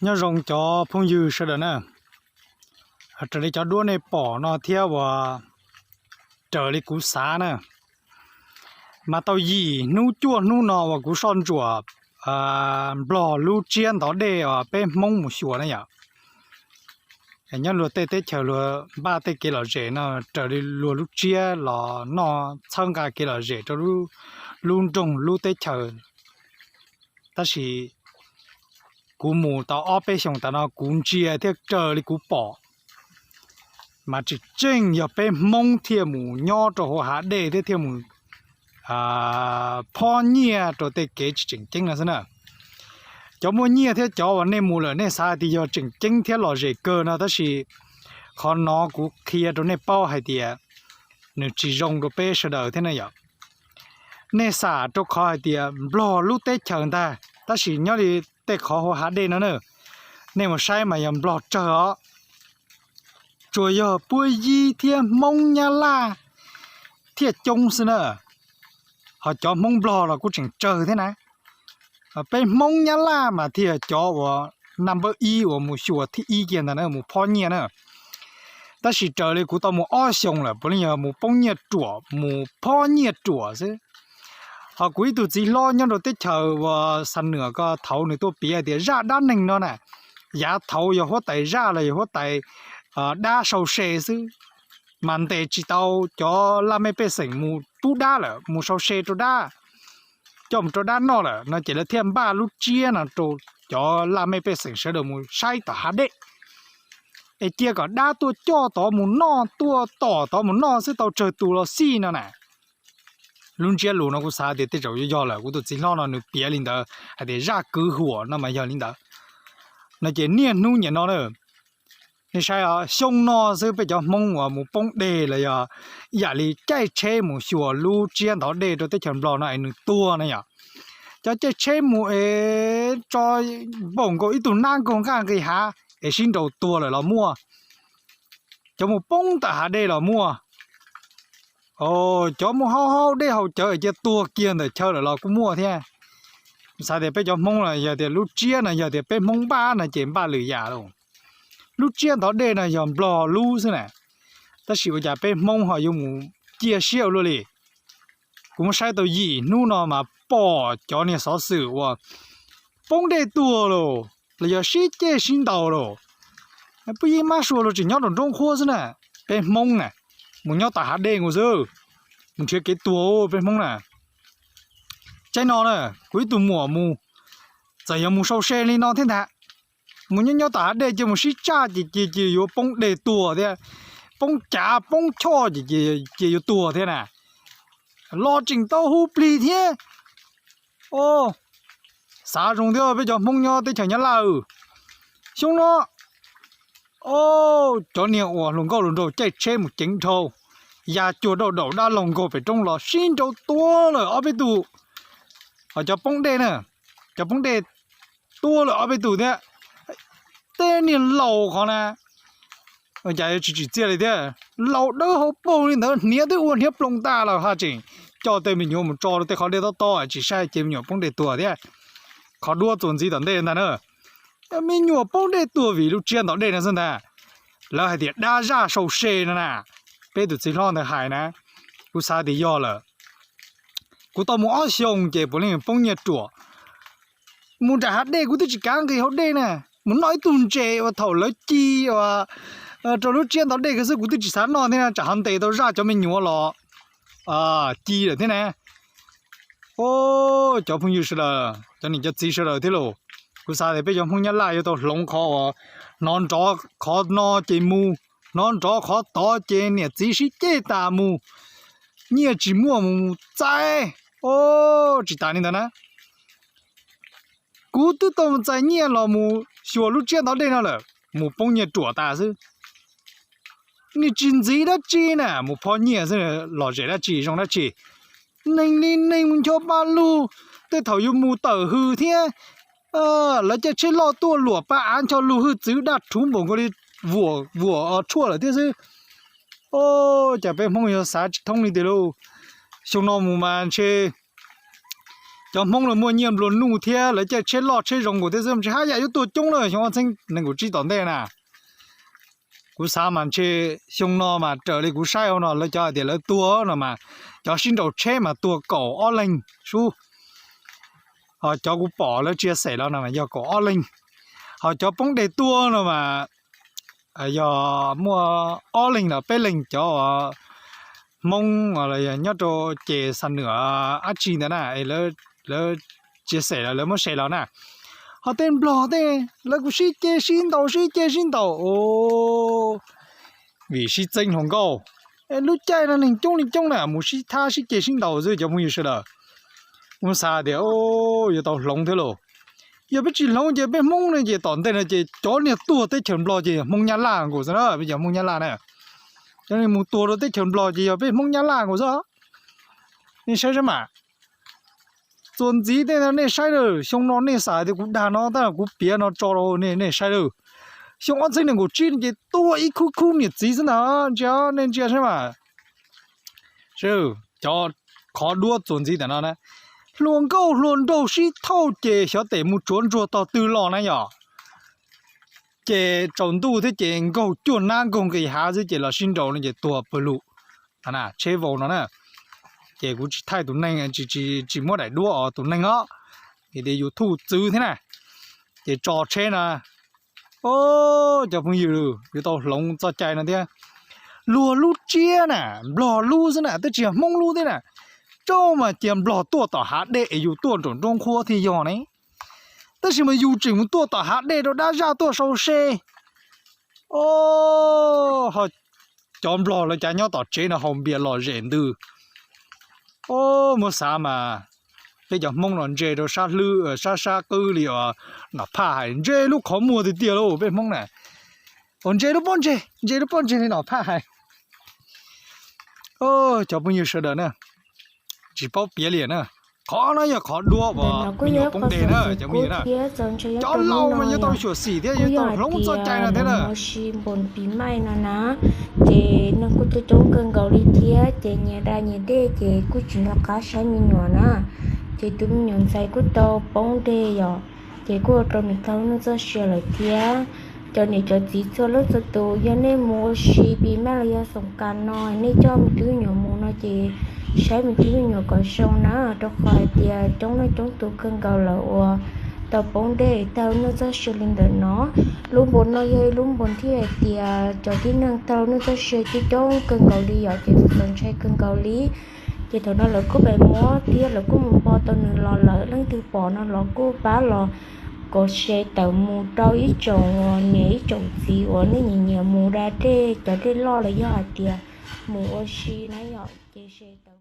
Nyob zoo cov phooj ywg sawv daws na, raws li cov duab nej pom no thiab uas raws li kuv xav na, mas tau yim hnub cuaj hnub no uas kuv soj ntsuam Nplog lub tsiab ntov dej uas peb Hmoob mus xyuas na yom. Nyob luag tej teb chaws luag npaj tej kev lom zem no raws li luag lub tsiab los noj txhawb nqa kev lom zem rau lub nroog lub teb chaws. Tab sis kuv mus tau ob peb xyoos tas no kuv ntsia thiab raws li kuv pom mas tseem tseem yog peb Hmoob thiaj mus nyob rau hauv hav dej thiab thiaj mus phob nyiaj rau tej kev tsis tseem ceeb no xwb na. Cov muaj nyiaj thiab cov uas nej mus lawm nej xav tias yog tseem ceeb thiab lom zem kawg no tab sis qhov no kuv qhia rau nej paub hais tias nws tsis zoo rau peb sawv daws thiab na yom. Nej xam rau qhov hais tias Nplog lub teb chaws ntag tab sis nyob li tej qhov hauv hav dej no na, nej mus saib mas yog Nplog tsawg os. Tsuas yog Puab Yib thiab Hmoob Nyab Laj thiaj coob xwb na. Ho cov Hmoob Nplog los kuj tseem tsawg thiab na. Peb Hmoob Nyab Laj mas thiaj yog cov uas number ib uas mus xyuas thib ib kiag ntag na, mus phob nyiaj na. Tab sis raws li kuv tau mus ob xyoos lawm puav leej yog mus poob nyiaj ruam mus phob nyiaj ruam xwb. Ho kuv ib tug txiv hlob nyob rau teb chaws uas Xa Nwam ko thaud nws tuaj piav hais tias zaj dab neeg no na, yav thaud yog huab tais zaj los yog huab tais dab sau se xwb, mas ntes tsis tau cov laj mej pej xeem mus pub dab lawm mus sau se rau dab, coj mus rau dab noj lawm no ces lawv thiaj npaj lub tsiab no rau cov laj mej pej xeem sawv daws mus saib tom hav dej es cia kom dab tuaj coj tod mus noj, tuaj tom tod mus noj xwb tau tsawg tus los xij no na. Lub ntsiab lus no kuv xav tias tej zaum yuav yog lawm, kuv tus txiv hlob no nws piav li ntawd hais tias zaj kwv huam no mas yog li ntawd. No ces niaj hnub niaj no na, nej saib xyoo no xwb peb cov Hmoob uas mus poob dej los yog ib yam li caij tsheb mus xyuas lub tsiab ntov dej rau teb chaws Nplog no es nws tuag na yom. Cov caij tsheb mus es tso npaum nkaus ib tug nab nkaug nqaj nqis hav es sib nraus tuag lawm los muaj. Cov mus poob tawm hav dej los muaj. Cov mus hau hau dej haus cawv es cia tuag kiag ntawm chaw lawm los kuj muaj thiab. Xav tias peb cov Hmoob no yog tias lub tsiab no yog tias peb Hmoob npaj no ces npaj lwm yam lauj. Lub tsiab ntov dej no yog Nplog lub xwb na, tab sis ua cas peb Hmoob ho yuav mus ciaj siab ua luaj li. Kuv muab saib tau yim hnub no mas pom cov niag xov xwm uas poob dej tuag lauj, los yog sib caij sib ntaus lauj. Puab Yib Mab Sua luag tseem nyob rau nroob qhuab xwb na. Peb Hmoob na, mus nyob tom hav dej nkaus xwb, mus nrhiav kev tuag peb Hmoob na. Tsaib no na, kuv ib tug muam mus, txawm yog mus sau se li no thiab ntag, mus nyob nyob tom hav dej cia mus sib tsaj ces cia yuav poob dej tuag thiab, poob cav poob choj ces cia yuav tuag thiab na. Los tseem tau hu plig thiab. Xav zoo thiab peb cov Hmoob nyob teb chaws Nyab Laj. Xyoo no, cov niag uas hluas nkauj hluas nraug caij tsheb mus ceev dhau, ya cuag dauj daum dab laug nkaug pem roob los sib nraus tua lawm ob peb tug. Ho cov poob dej na, cov poob dej tua lawm ob peb tug thiab. Tej niag laus qhov na, cas yuav tsis tsim txiaj li thiab, laus dawb hauv paug li ntawd hniav twb ua hniav ploog tas lawm haj tseem coj tej me nyuam mus tso rau tej qhov dej tob tob tsis saib ces me nyuam poob dej tuag thiab. Qhov duab txuas ntxiv tom ntej ntag na, me nyuam poob dej tuag vim lub tsiab ntov dej no xwb ntag. Lawv hais tias dab zaj sau se no na, peb tus txiv hlob ntawd hais na, kuv xav tias yog lawm. Kuv tau mus ob xyoos ces puav leej poob nyiaj ruam. Mus nram hav dej kuv twb tsis kav nqis hauv dej na, mus noj ib tug ntses uas thaum lawv ci uas rau lub tsiab ntov dej ko xwb kuv twb tsis xav noj thiab tsam ho ntes tau zaj cov me nyuam los ci lawm thiab na. Cov phooj ywg sawv daws, cov niam cov txiv sawv daws thiab lauj, kuv xav tias peb cov Hmoob Nyab Laj yuav tau hloov qhov uas hnov nrov qhov no ces mus, hnov nrov qhov tod ces niam txiv sib ceg tas mus, nyiaj tsis muaj mus txais. Tsis tas li ntawd na, kuv twb tau mus txais nyiaj los mus xyuas lub tsiab ntov dej no lawm, mus poob nyiaj ruam tas xwb. Nws tsis ntxiv dab tsi na, mus phob nyiaj xwb, lom zem dab tsi zoo dab tsi. Neeg li neeg mus ncho paj lug, tej thaum yuav mus tawm hws thiab. Lawv caij tsheb loj tuaj luam paj av ncho lug hwj txwv daj rhuv npaum nkaus li vuam tshuaj lawm thiab xwb. Cas peb Hmoob yog xav tsis thoob li tiag lauj. Xyoo no mus mas ntshe Cov Hmoob lawv muaj nyiaj nplua nuj thiab lawv caij tsheb loj tsheb zoo nkaus thiab xwb, ntshe haj yam yuav tuag coob lawm xyoo ob txhiab nees nkaum tsib tom ntej na. Kuv xav mas ntshe xyoo no mas raws li kuv saib hauv no lawv cov hais tias lawv tuag no mas, cov sib nraus tsheb mas tuag kaum ob leeg sub. Ho cov kuv pom lawv tsia xem los no mas yog kaum ob leeg. Ho cov poob dej tuaj no mas yog muaj ob leeg los peb leeg, cov Hmoob nyob rau ces xa nws dab tsi ntawd na, lawv tsia xem los lawv muab xem los na. Ho tej Nplog tej lawv kuj sib ceg sib ntaus sib ceg sib ntaus, vim sib txeeb hluas nkauj. Lub caij no neeg coob li coob na mus sib thab sib ceg sib ntaus xwb cov phooj ywg sawv daws. Kuv xav tias yuav tau hloov thiab lauj. Yog peb tsis hloov ces peb Hmoob no ces tom ntej no ces cov niag tuag teb chaws Nplog ces yog Hmoob Nyab Laj nkaus xwb na, peb cov Hmoob Nyab Laj na. Cov niag mus tuag rau teb chaws Nplog ces yog peb Hmoob Nyab Laj nkaus xwb. Nej saib saib mas, txuas ntxiv tej no nej saib lawm, xyoo no nej xav tias kuv dag no tab kuv piav no tso rau nej saib lawm. Xyoo ob txhiab nees nkaum tsib no ces tuag ib khub khub niam txiv xwb ntag, ntsia nej ntsia saib mas. Cov qhov duab txuas ntxiv tam no na, hluas nkauj hluas nraug sib thauj ces xyov tes mus tsuav ntsuag tog twg los na yom. Ces tsaus ntuj thiab ces nkaug cuaj nab nkaug nqis hav xwb ces los sib nraus no ces tuag pawg lug. Tsheb vau no na, ces kuv tsis thaij tus neeg, tsis muab daim duab os tus neeg os, vim tias YouTube txwv thiab na. Ces tso tsheb no, o, cov phooj ywg, yuav tau hloov txoj cai no thiab. Luag lub tsiab na, Nplog lub xwb na, twb tsis yog Hmoob lub thiab na. Tsauj mas cia Nplog tuaj tom hav dej es yus tuaj nraum nruab nqhuab thiaj yog ne. Tab sis mas yus tseem mus tuaj tom hav dej rau dab zaj tuaj sau se. O, cov Nplog lawv cav nyob tom tsev no haus npias lom zem ntws. O, muab xav mas peb cov Hmoob no ntse rau sab hlwb sab sab qwb li os. Nom Phaj hais ntse lub qhov muag tiag tiag lauj peb Hmoob na. Uas ntse lub pob ntseg, ntse lub pob ntseg li Nom Phaj hais. Cov phooj ywg sawv daws na, tsis paub piav li na. Qhov no yog qhov duab uas me nyuam poob dej na cov phooj ywg na. Cov laus mas yuav tau xyuam xim thiab yuav tau hloov txoj cai no thiab na. Ces neeg kuj coob coob kawg nkaus li thiab ces nyias da nyias dej ces kuj tsis nco qab saib me nyuam na. Ces tus me nyuam ntxhais kuj tau poob dej yom, ces kuj ua rau nws tag lub neej txoj sia lawm thiab. Cov niam cov txiv txhua leej txhua tus, yog nej mus ua si pis maj los yog xoom kas no, nej coj me tub me nyuam mus no ces saib me tub me nyuam kom zoo na, rau qhov hais tias coob leej coob tus kawg nkaus lawm uas tau poob dej tag lub neej txoj sia li ntawm no. Lub npaum no yog ib lub npaum thiaj hais tias cov tib neeg tag lub neej txoj sia coob coob kawg nkaus li yom, ces txaus ntshai kawg nkaus li. Ces thaum no lawv kuj pem muab thiab lawv kuj mus npo tau nws los lawm, leej twg pom no los kuj pab los kom share tawm mus rau ib tsoom niam ib tsoom txiv uas nej nyiam nyiam mus da dej, cov dej loj los yog hais tias mus ua si na yom, ces share tawm